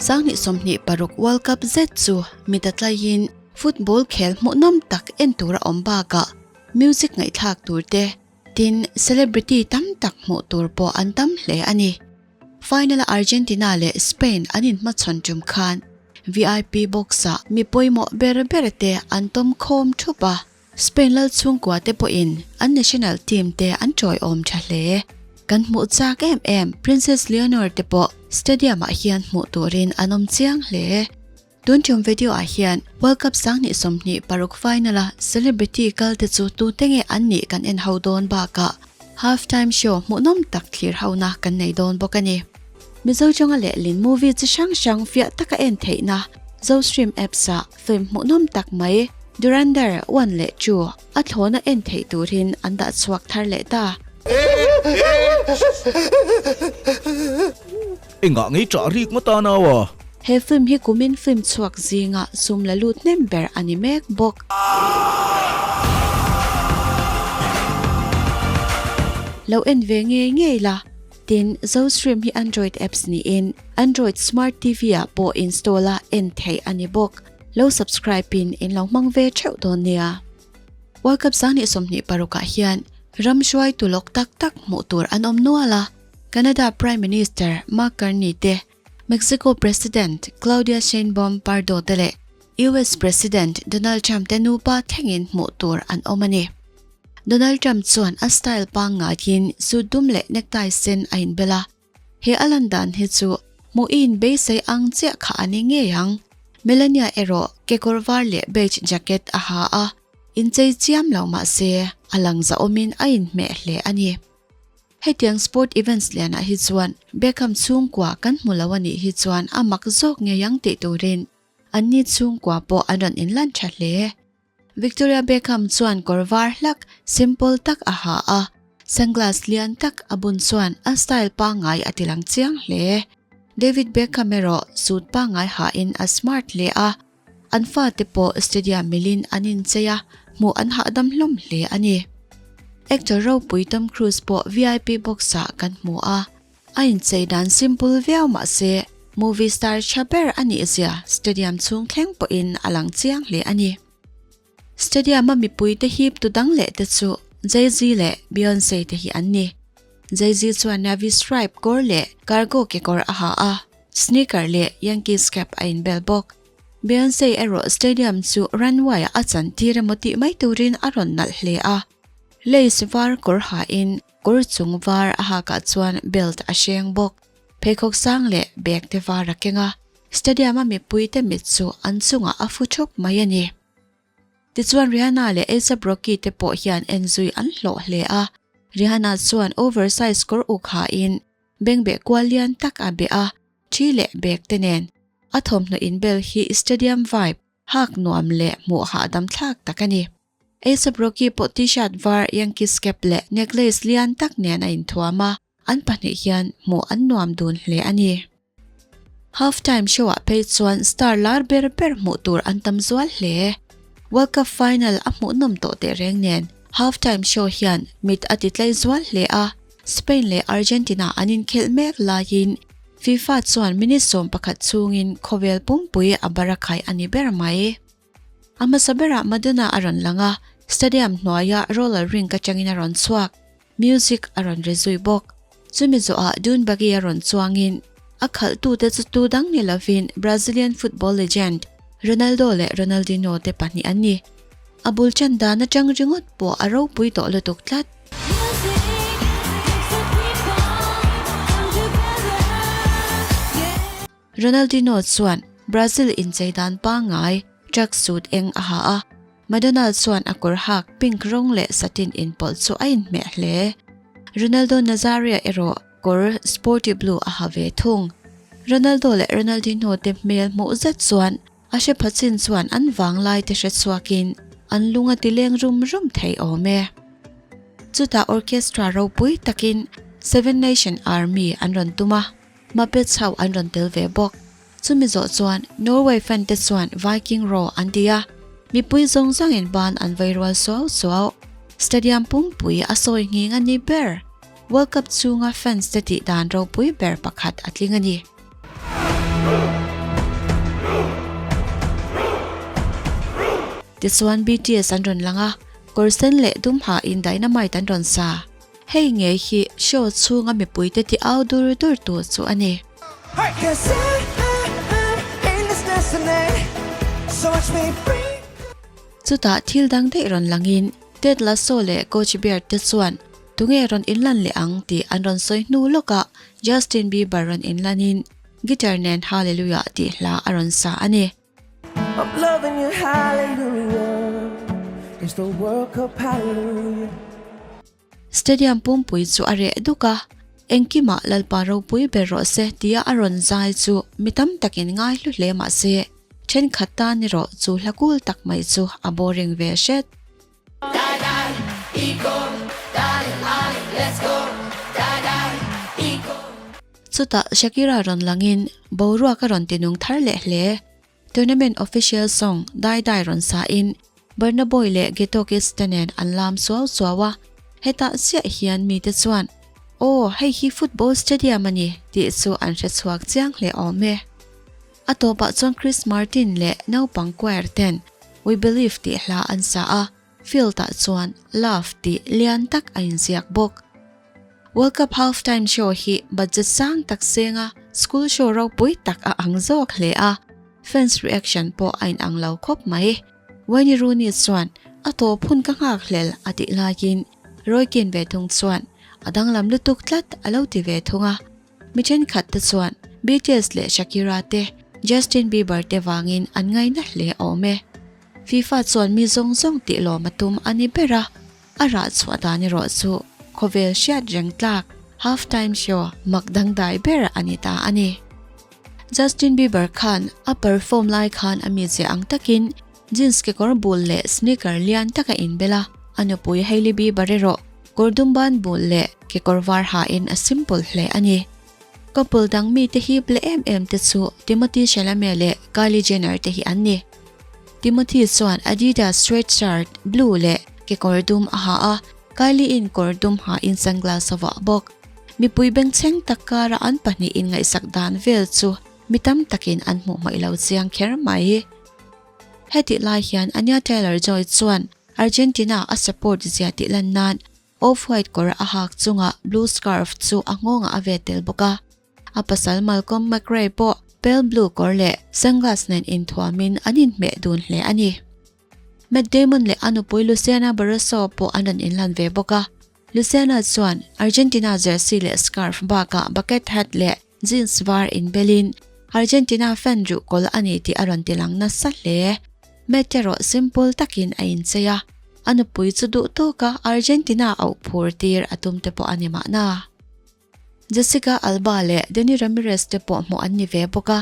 2026 World Cup zet chu mit a tlaiin football khel hmuhnawm tak en tur a awm bakah music ngaihthlak tur te, tin celebrity tam tak hmuh tur pawh an tam hle a ni. Final-a Argentina leh Spain an inhmachhawn tum khan VIP box-ah mi pawimawh ber ber te an tawm khawm thup a. Spain lal chhungkua te pawhin an national team te an tawiawm tha hle. Kan hmuh chak em em Princess Leonor te pawh stadium ah hian hmuh turin an awm chiang hle. Tun tum video ah hian World Cup 2026 final a celebrity kal te chu tute nge an nih kan en ho dawn bakah half time show hmuhnawm tak thlir hona kan nei dawn bawk a ni. Mizo tawnga lehlin movie chi hrang hrang fiah taka en theihna Zostream apps ah Film hmuhnawm tak mai Durandar one leh two a thlawna en theih turin an dah chhuak thar leh ta. Engah ngei ṭah rik ngawt a nau a? He film hi kumin film chhuak zinga sum la lut hnem ber a ni mek bawk. Lo en ve ngei ngei la. Tin, Zostream hi Android apps niin Android Smart TV ah pawh install a en theih a ni bawk. Lo subscribe in in lo hmang ve theuh dawn nia. World Cup 2026 ah hian ram hruaitu lawk tak tak hmuh tur an awm nual a, Canada Prime Minister Mark Carney te, Mexico President Claudia Sheinbaum Pardo te leh US President Donald Trump te nupa thlengin hmuh tur an awm a ni. Donald Trump chuan a style pangngaiin suit dum leh necktie sen a inbel a, he a lan dan hi chu hmuh i inbeisei ang chiah kha a ni ngei ang. Melania erawh kekawr var leh beige jacket a ha a, inchei chiam lo mah se a lang zahawmin a inhmeh hle a ni. Hetiang sport events lianah hi chuan Beckham chhungkua kan hmu lo a nih hi chuan a mak zawk ngei ang tih turin anni chhungkua pawh an rawn inlan tha hle. Victoria Beckham chuan kawr var hlak simple tak a ha a, sunglass lian tak a bun chuan a style pangngai a tilang chiang hle. David Beckham erawh suit pangngai hain a smart hle a, an fate pawh stadium milin an inchei a, hmuh an hahdam hlawm hle a ni. Actor ropui Tom Cruise pawh VIP box-ah kan hmu a, A inchei dan simple viau mah se movie star tha ber a nih zia stadium chhung thleng pawhin a lang chiang hle a ni. Stadium a mipuite hip tu dang leh te chu Jay-Z leh Beyonce te hi an ni. Jay-Z chuan navy stripe kawr leh cargo kekawr a ha a, sneaker leh Yankees cap a inbel bawk. Beyonce erawh stadium chu runway ah a chantir emaw tih mai turin a rawn nalh hle a, lace var kawr hain Kawr chung var a hakah chuan belt a hreng bawk. Pheikhawk sang leh bag te var a keng a, stadium a mipuite mit chu an chungah a fu thup mai a ni. Tichuan Rihanna leh A$AP Rocky te pawh hian en zui an hlawh hle a, Rihanna chuan oversize kawr uk hain bengbeh kual lian tak a beh a, thi leh bag te nen a thawmhnaw inbel hi stadium vibe hak nuam leh hmuh hahdam thlak tak a ni. A$AP Rocky pawh t-shirt var, Yankees cap leh necklace lian tak nen a inthuam a, an pahnih hian hmuh an nuam dun hle a ni. Half time show ah phei chuan star lar ber ber hmuh tur an tam zual hle. World Cup final a hmuhnawm tawh tehreng nen half time show hian mit a ti tlei zual hle a, Spain leh Argentina an inkhelh mek laiin FIFA chuan minute 11 chhungin khawvel pumpui a barakhai a ni ber mai. A hmasa berah Madonna a rawn lang a, stadium hnuaia roller rink atangin a rawn chhuak, music a rawn ri zui bawk. Chumi zawhah dune buggy a rawn chuangin a khalhtute chu tu dang ni lovin Brazilian football legend Ronaldo leh Ronaldinho te pahnih an ni. A bul chan dan atang ringawt pawh a ropui tawh lutuk tlat. Ronaldinho chuan Brazil inchei dan pangngai track suit eng a ha a, Madonna chuan a kawr hak pink rawng leh satin inpawlh chu a inhmeh hle. Ronaldo Nazario erawh kawr sporty blue a ha ve thung. Ronaldo leh Ronaldinho te hmel hmuh zet chuan a hre pha chin chuan an vanglai te hre chhuakin an lung a ti leng rum rum thei awm e. Chutah orchestra ropui takin Seven Nation Army an rawn tum a. Muppets ho an rawn tel ve bawk. Chumi zawh chuan Norway fan te chuan Viking Roar an ti a, mipui zawng zawngin ban an vei rual suau suau. Stadium pumpui a sawi nghing a ni ber. World Cup chhunga fans te tih dan ropui ber pakhat a tling a ni. Tichuan BTS an rawn lang a, kawr sen leh dum ha in Dynamite an rawn sa. Hei ngei hi show chhunga mipuite ti au dur dur tu chu a ni. Chutah thil dang daih rawn langin Ted Lasso leh Coach Beard te chuan tunge rawn inlan leh ang tih an rawn sawi hnu lawkah Justin Bieber rawn inlanin guitar nen Hallelujah tih hla a rawn sa a ni. I'm loving you hallelujah It's the World Cup hallelujah. Stadium pumpui chu a reh duk a, engkimah Lalpa ropui ber rawh se tia a rawn zai chu mi tam takin ngai hlu hle mah se, thenkhat tan erawh chu hla kul tak mai chu a boring ve hret. Chutah Shakira rawn langin boruak a rawn tinung thar leh hle. Tournament official song Dai Dai rawn sahin Burna Boy leh Ghetto Kids te nen an lam suau suau a, hetah chiah hian mite chuan Aw, hei hi football stadium a ni tih chu an hre chhuak chiang hle awm e. A tawpah chuan Chris Martin leh naupang choir ten We Believe tih hla an sa a, field ah chuan Love tih lian tak a inziak bawk. World Cup half time show hi budget sang tak senga school show ropui tak a ang zawk hle a, fans reaction pawh a inang lo khawp mai. Wayne Rooney chuan a tawp hun ka nghak hlel a tih laiin Roy Keane ve thung chuan a danglam lutuk tlat a lo ti ve thung a. Mi thenkhat te chuan BTS leh Shakira te, Justin Bieber te vangin an ngaina hle awm e. FIFA chuan mi zawng zawng tih lawm a tum a ni ber a, a rah chhuah dan erawh chu khawvel hriat reng tlak half time show mak dangdai ber a ni ta a ni. Justin Bieber khan a perform lai khan a mizia ang takin jeans kekawr bul leh sneaker lian tak a inbel a, a nupui Hailey Bieber erawh kawr dum ban bul leh kekawr var hain a simple hle a ni. Couple dang mite hip leh em em te chu Timothée Chalamet leh Kylie Jenner te hi an ni. Timothée chuan Adidas sweatshirt blue leh kekawr dum a ha a, Kylie in kawr dum hain sunglass a vuah bawk. Mipui bengchheng tak kara an pahnihin ngaihsak dan vel chu mi tam takin an hmuh hmaih lo chiang kher mai. Hetih lai hian Anya Taylor-Joy chuan Argentina a support zia tih lan nan off-white kawr a hak chungah blue scarf chu a nghawngah a vet tel bawk a. A pasal Malcolm McRae pawh pale blue kawr leh sunglass nen inthuamin an inhmeh dun hle a ni. Matt Damon leh a nupui Luciana Barroso pawh an rawn inlan ve bawk a. Luciana chuan Argentina jersey leh scarf bakah bucket hat leh jeans var inbelin Argentina fan ruhkawl a ni tih a rawn tilang nasa hle. Matt erawh simple takin a inchei a, a nupui chu duh tawka Argentina auh phur tir a tum te pawh a ni mahna. Jessica Alba leh Dani Ramirez te pawh hmuh an ni ve bawk a,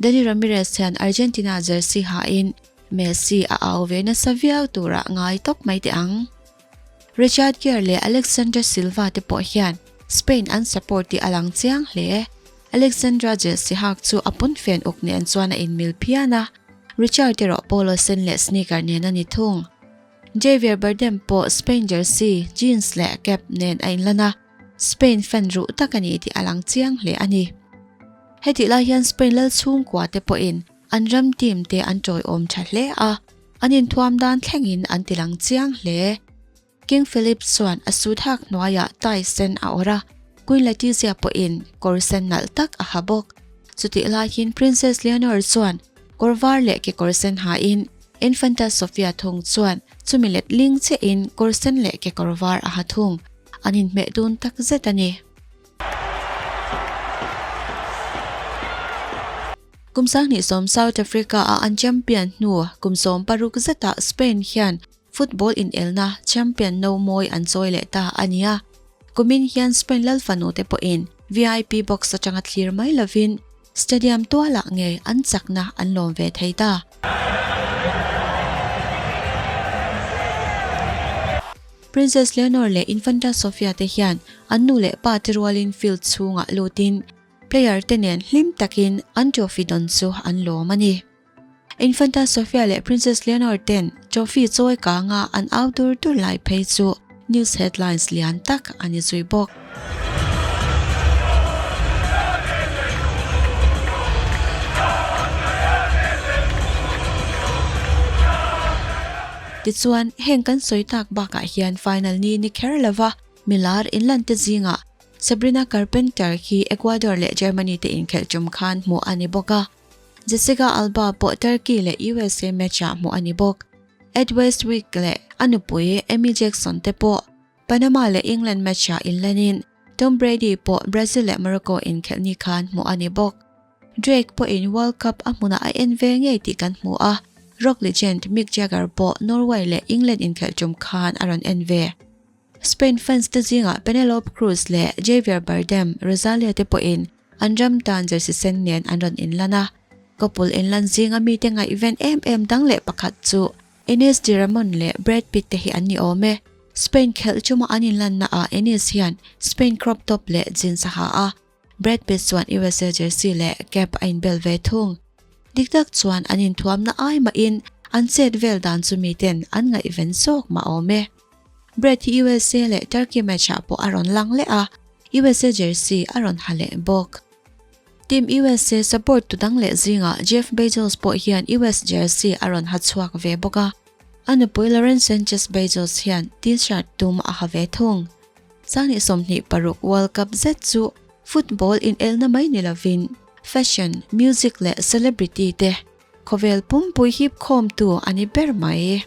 Dani Ramirez hian Argentina jersey hain Messi a au ve nasa viau turah ngai tawp mai teh ang. Richard Gere leh Alexandra Silva te pawh hian Spain an support tih a lang chiang hle. Alexandra jersey hak chu a pawnfen uk nen chuan a inmil phian a, Richard erawh polo sen leh sneaker nen a ni thung. Javier Bardem pawh Spain jersey, jeans leh cap nen a inlan a, Spain fan ruh tak a ni tih a lang chiang hle a ni. Hetih lai hian Spain lal chhungkua te pawhin an ram team te an tawiawm tha hle a, an inthuam dan thlengin an ti lang chiang hle. King Philip chuan a suit hak hnuaiah tie sen a awrh a, Queen Letizia pawhin kawr sen nalh tak a ha bawk. Chutih laiin Princess Leonor chuan kawr var leh kekawr sen hain Infanta Sofia thung chuan chumi let ling chiahin kawr sen leh kekawr var a ha thung. An inhmeh dun tak zet a ni. Kum 2010 South Africa a an champion hnu kum 16 zetah Spain hian football inelna champion no mawi an chawi leh ta a ni a. Kumin hian Spain lal fanu te pawhin VIP box atanga thlir mai lovin Stadium tualah ngei an chakna an lawm ve thei ta. Princess Leonor leh Infanta Sofia te hian an nu leh pa te rualin field chhungah lutin player te nen hlim takin an trophy dawn chu an lawm a ni. Infanta Sofia leh Princess Leonor ten trophy chawi kanga an au dur dur lai phei chu news headlines lian tak a ni zui bawk. Tichuan, heng kan sawi tak bakah hian final ni ni kher lova milar inlante zingah Sabrina Carpenter hi Ecuador leh Germany te inkhelh tum khan hmuh a ni bawk a. Jessica Alba pawh Turkey leh USA match-ah hmuh a ni bawk. Ed Westwick leh a nupui Amy Jackson te pawh Panama leh England match-ah inlanin Tom Brady pawh Brazil leh Morocco inkhelh ni khan hmuh a ni bawk. Drake pawhin World Cup a hmunah a en ve ngei tih kan hmu a, rock legend Mick Jagger pawh Norway leh England inkhelh tum khan a rawn en ve. Spain fans te zingah Penelope Cruz leh Javier Bardem, Rosalia te pawhin an ram tan jersey sen nen an rawn inlan a. Couple inlan zinga mite ngaihven em em dang leh pakhat chu Ines de Ramon leh Brad Pitt te hi an ni awm e. Spain khelh chuma an inlanna ah Ines hian Spain crop top leh jeans a ha a, Brad Pitt chuan USA jersey leh cap a inbel ve thung. Dik tak chuan an inthuamna ai mahin an chet vel dan chu miten an ngaihven zawk mah awm e. Brad hi USA leh Turkey match ah pawh a rawn lang leh a, USA jersey a rawn ha leh bawk. Team USA support tu dang leh zingah Jeff Bezos pawh hian US jersey a rawn ha chhuak ve bawk a, a nupui Lauren Sanchez Bezos hian T-shirt tum a ha ve thung. Sanghnih 26 World Cup zet chu football inelna mai ni lovin fashion, music leh celebrity te khawvel pumpui hip khawmtu a ni ber mai.